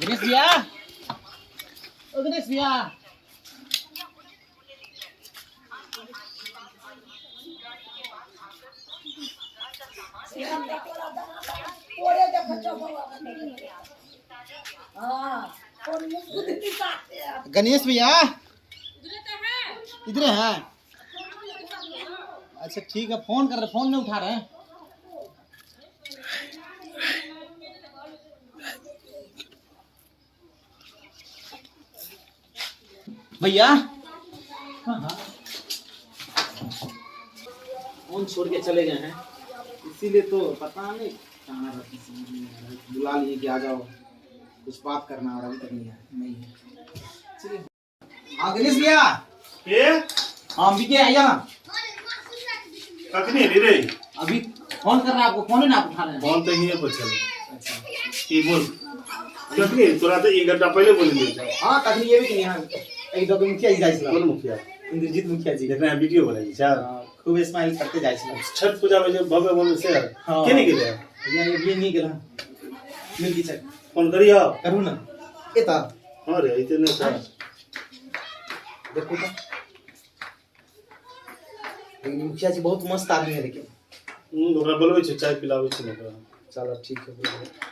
गणेश भैया, ओ गणेश भैया, गणेश भैया इधर है। अच्छा ठीक है, फोन कर रहे, फोन नहीं उठा रहे हैं। भैया हाँ हाँ, फोन छोड़ के चले गए हैं, इसीलिए तो पता नहीं कहाँ रहते, समझ नहीं आ रहा। बुला लिए कि आ जाओ, कुछ बात करना, और अभी तक नहीं आया। नहीं है। चलिए हाँ गणेश भैया। के? हाँ बीके आइए ना। कखनी एली रे? अभी फोन कर रहा है आपको, फोन ही ना आप उठा रहे हैं। फोन तो हियाँ पर छलै। अच्छा। की बोल, कखनी? तोरा तऽ एक घंटा पहिले बोललियै। हाँ तखनी ये भी कि यहाँ एक दो मुखिया जी जाइ छला। कोन मुखिया? इंद्रजीत मुखिया जी। जखन वीडियो बनाइ छै। हाँ, खूब स्माइल करते जाइ छला। छठ पूजा में जे भव्य भव्य से। हाँ। के नहीं गेलै? भैया ये भी नहीं गेला मिल्की चक। फोन करियो। करू ना ए त। हाँ रे, इतने नहीं सर। देखो तो, लेकिन मुखिया जी बहुत मस्त आदमी है लेकिन। ओकरा बोलबै छै, चाय पिलाबै छै ने ओकरा। चलो ठीक है, बोलो।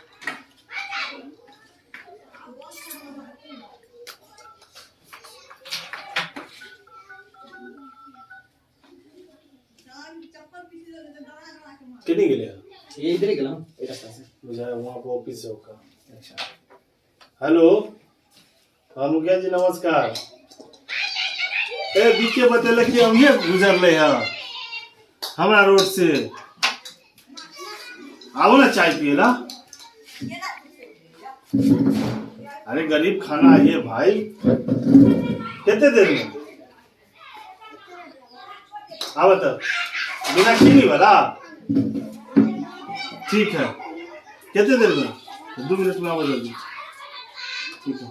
के नहीं गेलै? ये इधर ही गेला एक रास्ता से। बुझाय वहाँ पर ऑफिस है ओकर। अच्छा। हेलो, हाँ मुखिया जी नमस्कार। ए बीके बतेलक कि अभिये गुजरले है हमरा रोड से, आओ ना चाय पिए ला। अरे गरीब खाना आइए भाई, कितने देर में आवा तो बिना चीनी वाला। ठीक है, कितने देर में? 2 मिनट में आवा जल्दी। ठीक है।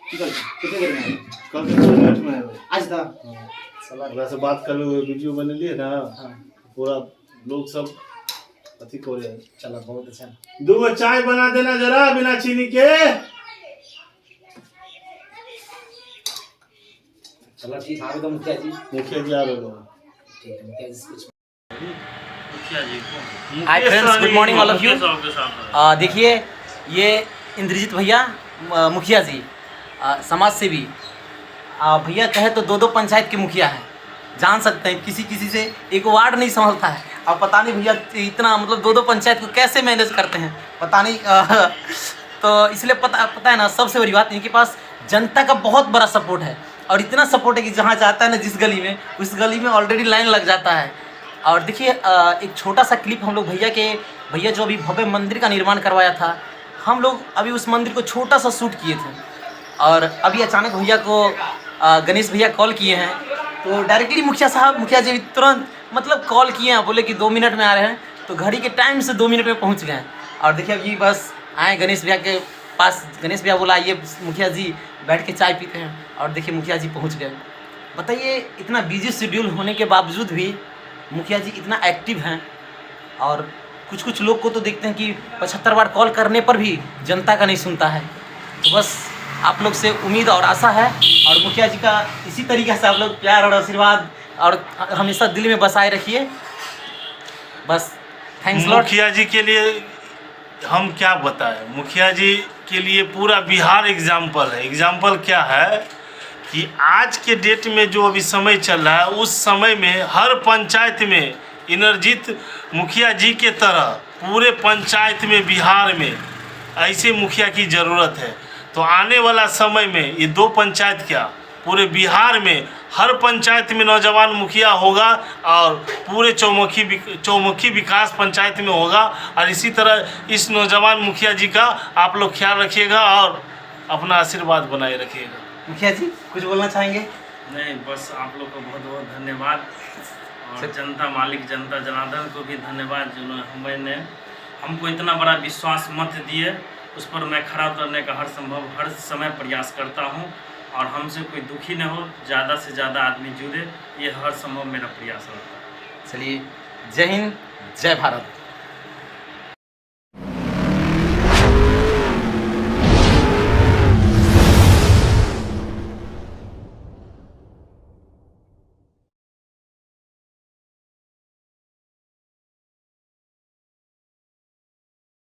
ठीक है, कितने देर में आए? कल के 2 मिनट में आवे। आज था। ओकरा से बात कर वीडियो बनेलिए ना। हाँ। पूरा लोग सब अथी करे है। चलो बहुत अच्छा। 2 गो चाय बना देना जरा बिना चीनी के। चलो ठीक है, तो मुखिया जी। मुखिया जी आ रहे हो। ठीक है मुखिया जी कुछ। Hi friends, good morning all of you. देखिए ये इंद्रजीत भैया मुखिया जी, समाज सेवी भैया कहे तो 2-2 पंचायत के मुखिया हैं। जान सकते हैं किसी किसी से एक वार्ड नहीं संभलता है। अब पता नहीं भैया इतना मतलब 2-2 पंचायत को कैसे मैनेज करते हैं पता नहीं। तो इसलिए पता है ना, सबसे बड़ी बात इनके पास जनता का बहुत बड़ा सपोर्ट है, और इतना सपोर्ट है कि जहाँ जाता है ना जिस गली में, उस गली में ऑलरेडी लाइन लग जाता है। और देखिए एक छोटा सा क्लिप हम लोग भैया जो अभी भव्य मंदिर का निर्माण करवाया था, हम लोग अभी उस मंदिर को छोटा सा शूट किए थे, और अभी अचानक भैया को गणेश भैया कॉल किए हैं, तो डायरेक्टली मुखिया साहब, मुखिया जी तुरंत मतलब कॉल किए हैं, बोले कि 2 मिनट में आ रहे हैं, तो घड़ी के टाइम से 2 मिनट में पहुंच गए हैं। और देखिए अभी बस आए गणेश भैया के पास, गणेश भैया बोला आइए मुखिया जी बैठ के चाय पीते हैं, और देखिए मुखिया जी पहुँच गए। बताइए इतना बिजी शेड्यूल होने के बावजूद भी मुखिया जी इतना एक्टिव हैं, और कुछ कुछ लोग को तो देखते हैं कि 75 बार कॉल करने पर भी जनता का नहीं सुनता है। तो बस आप लोग से उम्मीद और आशा है, और मुखिया जी का इसी तरीके से आप लोग प्यार और आशीर्वाद और हमेशा दिल में बसाए रखिए। बस thanks lot. मुखिया जी के लिए हम क्या बताएं, मुखिया जी के लिए पूरा बिहार एग्जाम्पल है। एग्जाम्पल क्या है कि आज के डेट में जो अभी समय चल रहा है, उस समय में हर पंचायत में इंद्रजीत मुखिया जी के तरह पूरे पंचायत में बिहार में ऐसे मुखिया की ज़रूरत है। तो आने वाला समय में ये 2 पंचायत क्या, पूरे बिहार में हर पंचायत में नौजवान मुखिया होगा, और पूरे चौमुखी विकास पंचायत में होगा। और इसी तरह इस नौजवान मुखिया जी का आप लोग ख्याल रखिएगा और अपना आशीर्वाद बनाए रखिएगा। मुखिया जी कुछ बोलना चाहेंगे? नहीं, बस आप लोग को बहुत बहुत धन्यवाद, और जनता मालिक जनता जनार्दन को भी धन्यवाद, जिन्होंने हमको इतना बड़ा विश्वास मत दिए, उस पर मैं खरा उतरने का हर संभव हर समय प्रयास करता हूँ, और हमसे कोई दुखी न हो, ज़्यादा से ज़्यादा आदमी जुड़े, ये हर संभव मेरा प्रयास रहता है। चलिए, जय हिंद, जय भारत।